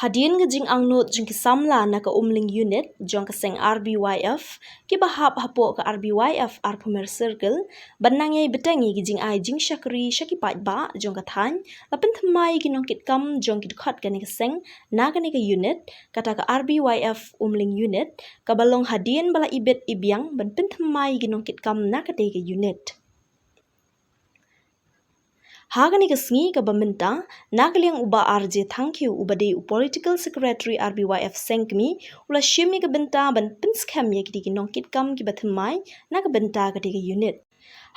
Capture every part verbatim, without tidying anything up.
Hadien ka jingangnud jong ki samla na ka Umling Unit jong ka seng R B Y F kiba hap hapoh ka R B Y F Arphumer Circle ban nang ïai bteng ïa ki jingai jingshakri sha ki paidbah jong ka thaiñ, la pynthymmai ïa ki nongkitkam jong ki dkhot kane ka seng na kane ka unit, kata ka R B Y F Umling Unit, kaba long hadien ba la ibit ibiang ban pynthymmai ïa ki nongkitkam na katei ka unit. Ha kane ka sngi kaba mynta, na ka liang u Bah R J Thangkhiew uba dei u Political Secretary R B Y F Sengkmie, u la shim ïa ka bynta ban pynskhem ïa kitei ki nongkitkam kiba thymmai na ka bynta katei ka unit.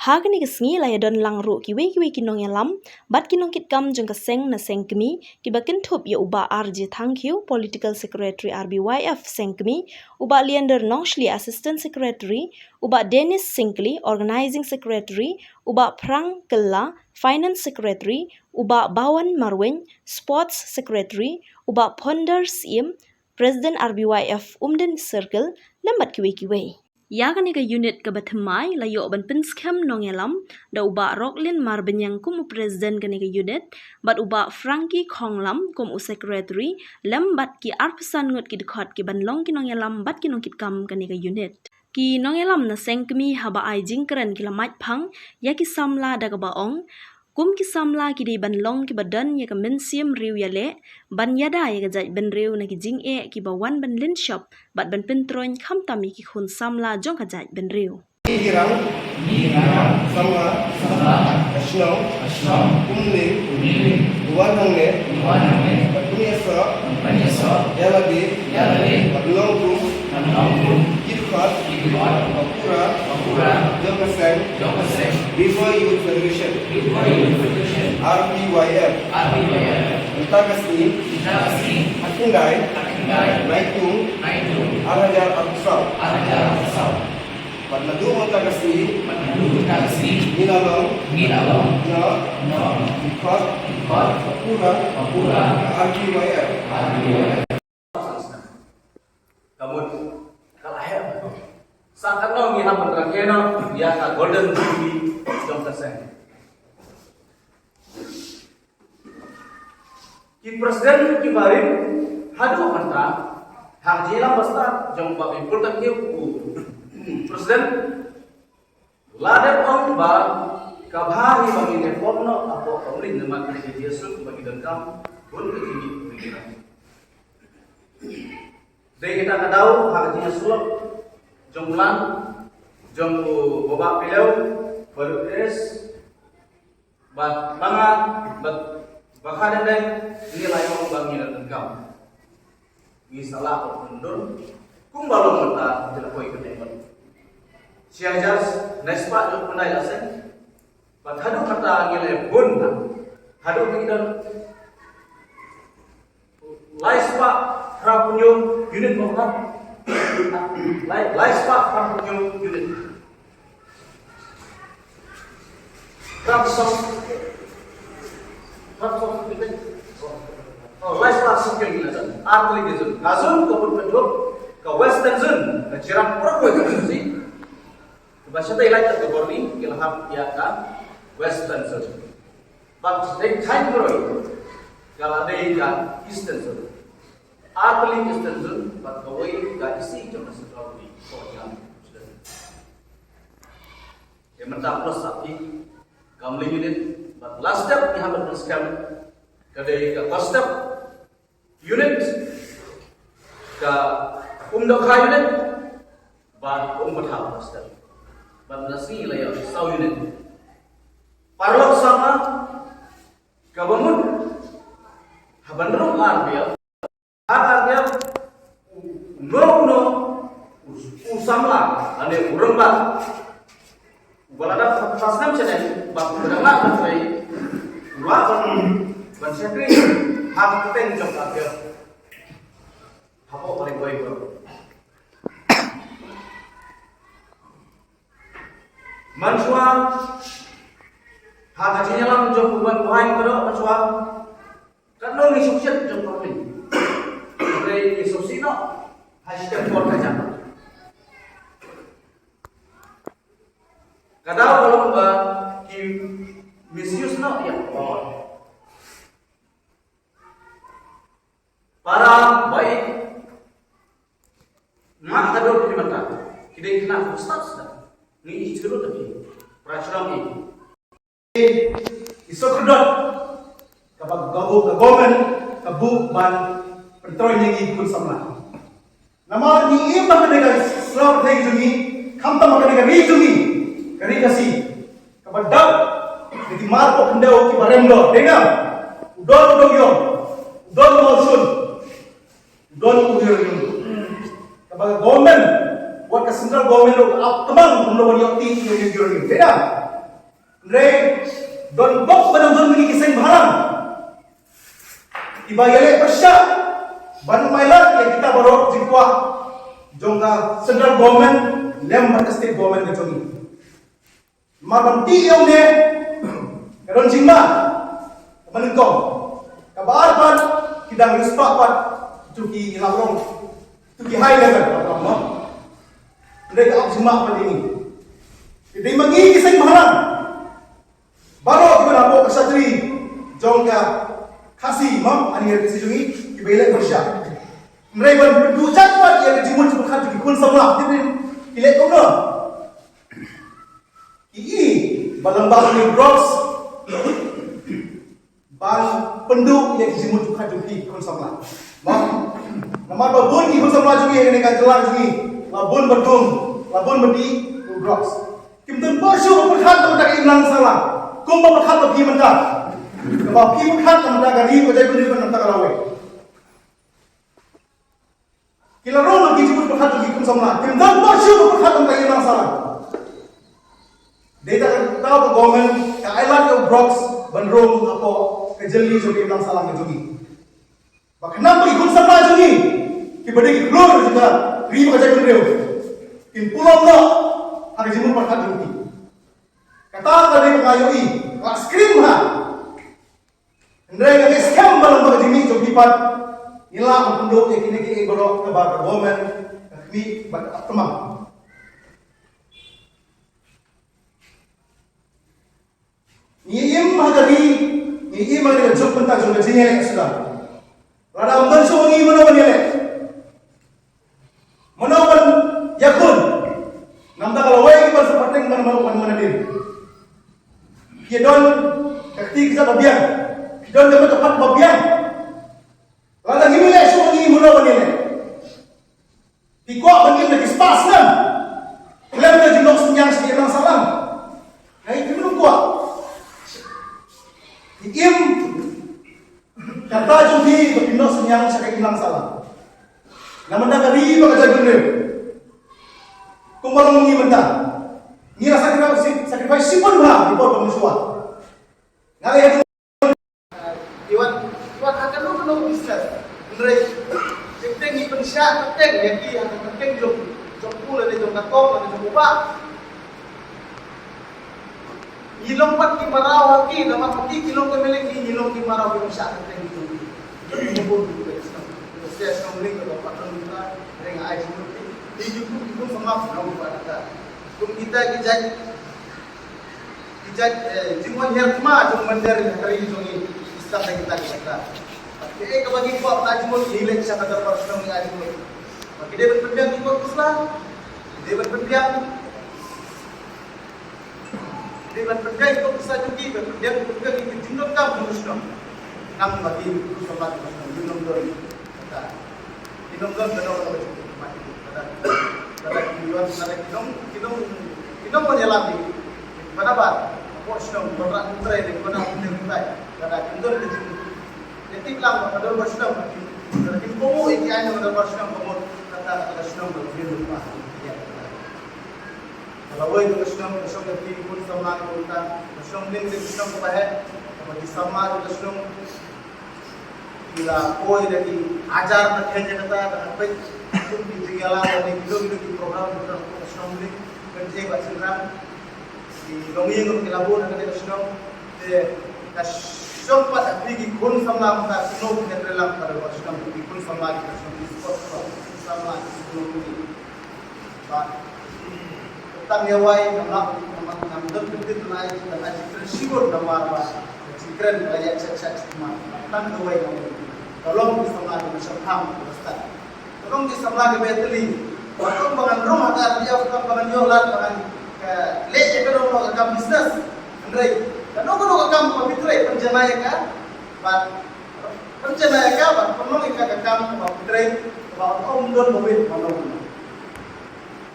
Ha kane ka sngi la ïadon lang ruh kiwei kiwei ki nongïalam bad ki nongkitkam jong ka seng na Sengkmie, kiba kynthup ïa u Bah R J Thangkhiew, Political Secretary R B Y F Sengkmie, u Bah Leander Nongshli, Assistant Secretary, u Bah Dennis Syngkli, Organizing Secretary, u Bah Frank Kylla, Finance Secretary, u Bah Bawan Marwein, Sports Secretary, u Bah Phondor Syiem, President R B Y F Umden Circle, lem bad kiwei kiwei. Ïa kane ka unit kaba thymmai la ïoh ban pynskhem nongïalam da u Bah Rocklin Marbaniang kum u President kane ka unit, bad u Bah Frankie Khonglam kum u Secretary, lem bad ki arphew san ngut ki dkhot kiban long ki nongïalam bad ki nongkitkam kane ka unit. Ki nongïalam na Sengkmie haba ai jingkren ki la mait phang ïa ki samla da kaba ong, kum ki samla ki dei ban long kiba don ïa ka mynsiem riew ïaleh, ban ïada ïa ka jaitbynriew na ki jingeh kiba wan ban lynshop bad ban pyntroiñ khamtam ïa ki khun samla jong ka jaitbynriew. Ngi ki rang, ngi ki rang samla, samla, ka shnong, ka shnong, Umling, Umling, u wan hangne, u wan hangne, bad pynïasoh, bad pynïasoh, ïa lade, ïa lade, bad long kum, bad long kum, ki dkhot, ki dkhot, ba pura, ba pura, jong ka seng, jong ka seng, Ri Bhoi Youth Federation, Ri Bhoi Youth Federation, R B Y F, R B Y F, mynta ka sngi, mynta ka sngi, ha khyndai, ha khyndai, Naitung, Naitung, ar hajar arphew saw, ar hajar arphew saw. Bad naduh mynta ka sngi, bad naduh mynta ka sngi, ngi la long, ngi la long, noh, noh, dkhot, dkhot, ba pura, ba pura, R B Y F, R B Y F. Ka mut ka la heh. Sa katno ngi hap ban rakhe noh ïa ka Golden Jubilee jong ka seng. Ki president kiba rim haduh mynta, ha ka jingïalam ba stad jong Bah Bipul Thangkhiew u president, la dep ong ba ka bha hi ba ngin ïa pom noh hapoh ka Umling namar ka jingïasuk ba ki donkam bun ka jingïasuk. Dei kita ka daw ha ka jingïasyllok jong u Lam, jong u Bah Pilew, baroh es, bad ba nga, bad ba ka dei dei, ngi la ïoh ba ngi la donkam. Ngi sa lah ban pyndonkam kumba long mynta, ngi la poi kane ban shi hajar nai spah jong pynai la seng. Bad haduh kata ngi la bun, haduh ngi don lai spah phra phew hynñiew unit mo ka. Lai, lai spah phra phew hynñiew unit. Phra phew saw, phra phew saw unit. Oh, lai spah saw phew hynñiew unit. Ar tylli ki zone. Ka zone kaba kynthup ka Western Zone, ka jrang pura kawei ka zone. Ba shatei lai ka bor ni, ki la hap ïa ka Western Zone. Bad shatei thaiñ Marwei, ka la dei ka Eastern Zone. Ar tylli Eastern Zone, bad kawei ka isi jong ka Central Zone. Ko ïa. Ïa mynta plus sati, ka Umling unit, bad last step, ïa ha ka plus kam, ka dei ka first step, unit, ka Umdakha unit, bad Umpathaw hostel. Bad na sngi la ïoh saw unit. Paralok sama, kaba mut, ha ban rung ar biang, ha ar biang, uno uno, u, u samla, lane u rangbah. Uba la dap sa snem shaneng, ba u dang lah ban trei, u lah ban, ban shakri, ha ka kyrteng jong ka Abior. Hapoh ka Ri Bhoi Baroh. Mynshuwa, ha ka jingïalam jong u Bah Buhai baroh mynshuwa, katno ngi sngewsih jong ka ri. Hynrei ngi sngewsih noh, ha shi step por ka jam. Ka daw ka long ba ki misuse noh ïa ka power. Para Ngi ïeit ruh ïa phi para shnong ngi. Ngi sngewkhuslai kaba ka government ka buh ban pyntrei ïa ngi ki khun samla. Namar ngi im ha kane ka sla pyrthei jong ngi, khamtam ha kane ka ri jong ngi, ka ri Khasi, kaba dap da ki mar pok khyndew kiba rem dor. Dei na u don u dong ïong, u don u mawshun, u don u ïong ïong. Kaba ka government, wat ka central government ruh ka ap tmang kumno ban ïoh ti ïong ïong ïong. Dei na. Hynrei don bok ba dang don mini ki seng bhalang kiba ïaleh pyrshah ban ym ailad ïa kita baroh jingkwah jong ka central government lem bad ka state government ka jong ngi. Namar ban ti ïa une ka don jingma kaba nyngkong. Kaba ar pat, ki dang riewspah pat, to ki, ngi lah ban ong, to ki high level, kaba nyngkong. Hynrei ka ap jingma pat ïa ngi. Ki dei ma ngi ki seng bhalang baroh kiba na pok ka shatri jong ka Khasi, mo, ani ka Khasi jong ngi, kiba ïaleh pyrshah. Hynrei ban pynduh jait pat ïa ka jingmut jingpyrkhat jong ki khun samla, ki dei, ki leh kumno? Ki i ba lyngba une u Brooks ban pynduh ïa ki jingmut jingpyrkhat jong ki khun samla. Ba namar ba bun ki khun samla jong ngi ha kane ka jylla jong ngi la bun ba dum, la bun ba dih u Brooks. Kim don ba shuh ba pyrkhat na ka bynta ka imlang sahlang kumba pyrkhat ba phi mynta. Kaba phi pyrkhat na ka bynta ka ri, ka jaitbynriew, na ka bynta ka lawei. Ki la rung ha ki jingmut pyrkhat jong ki khun samla. Kim don ba shuh ba pyrkhat na ka bynta ka imlang sahlang. Dei ta ka, ta ka government ka ailad ïa u Brooks ban rung hapoh ka jylli jong ka imlang sahlang ka jong ngi. Ba khnang ba ki khun samla jong ngi kiba dei ki khlur jong ka ri bad ka jaitbynriew kin pulom noh ha ka jingmut pyrkhat jong ki. Kata ka dei ba nga ïohi, nga skhem ha. Hynrei nga ngeit skhem ba lyngba ka jingmih jong phi pat ngi lah ban pynduh ïa kine kiei baroh kaba ka government ka khmih bad ka ap tmang. Ngi im ha ka ri, ngi im ha ka ri ka juk mynta jong ka jingïaleh suda. Lada ym don shuh ngi, mano ban ïaleh? Mano ban ïakhun? Namar ka lawei ki ban sa pateng ban, ban, ban, ban adil. Ki don ka kti kjat ba biang, ki don ka met ka pat ba biang. Lada ngim ïaleh shuh ngi, mano ban ïaleh? Phi kwah ban im da ki spah snem khlem da jingnoh synñiang sha ka imlang sahlang? Ngi, phim kwah. Phi im, kata jong phi ba phin noh synñiang sha ka imlang sahlang. Na mynta ka ri bad ka jaitbynriew, kumba long ngi mynta, ngi la sacrifice, sacrifice shibun bha ki por ba mynshuwa. Nga la ïa Ki wan, ki wan ha kano kano business. Hynrei teng teng ngi pynshah teng ïa ki ha ka teng jong, jong u lane jong ka kong lane jong u bah. Ngi long pat ki mraw ha ki, namar ha ki ki long ki mlien, ngi, ngi long ki mraw, ki pynshah teng ki jong ki. Jong ki jong ki. Shnong Mlien ka long patron kita, hynrei nga ai jingmut ki. Ki jingmut ki kum samla nong pat ka. Kum kita ki jait Ki jait, eh, jingwan hiar thma jong u mynder ha ka ri jong ngi, ki sdang da kita ki kata. Bad kaei kaba ngi kwah ban ai jingmut, ngi leit sha ka dorbar shnong ngi ai jingmut. Bad ki dei ban pynbiang ki kot ki sla, ki dei ban pynbiang, ki dei ban pynbiang ki kot ki sla jong ki, ban pynbiang, pynbiang ki jingdonkam jong ka shnong. Nang ba ki, ki sdang da ka shnong, jingdonkam. Kata. Ki nongdon ka dong ka dong ka dong. Kata ki wan, kata ki nong, ki nong, ki nong ban ïalam ki. Kata ba, ko shnong, ko rak menteri, ko rak menteri. Kata ki nongdon ka jing. Ki tip lang ka dong ka shnong. Kata ki komo ki ai nong ka dong ka shnong, komo kata ka shnong ka jing. Ka lawei ka shnong, ka shnong ka ki khun samla ka bynta, ka shnong Mlien ka shnong kaba heh, kaba ki samla ka shnong. Ki la poi da ki hajar na khein kata, da ka peit kum ki jingïalam, da ki kilo kilo ki program, da ka shnong Mlien, kan je ba shnong. Ki longïing ki la bun da ka shnong, te ka shnong pat da ki khun samla ka shnong ka trelang ka shnong, ki khun samla ka shnong, ki sport, sport, samla ki shnong Mlien. Ba tang ïa wai, namar, namar, namar don pyntit lai, don ai jingkren shibun namar ba jingkren ba ïa chat chat chat namar. Tang ïa wai namar. Tolong ki samla ki shongthang ki stad. Tolong ki samla ki ba ïatylli. Ba tang ba ngan rung ha ka R D F, tang ba ngan ïoh lad, ba ngan Ka leh ïa kano kano ka kam business. Hynrei kano kano ka kam kaba phi trei, pynjanai ïa ka bad pynjanai ïa ka bad pynlong ïa ka ka kam kaba phi trei, kaba ym don ba wit ba long.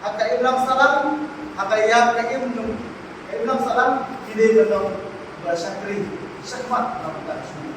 Ha ka imlang sahlang, ha ka ïa ka im nong, ka imlang sahlang ki dei ka nong ba shakri shakhmat na ka shu.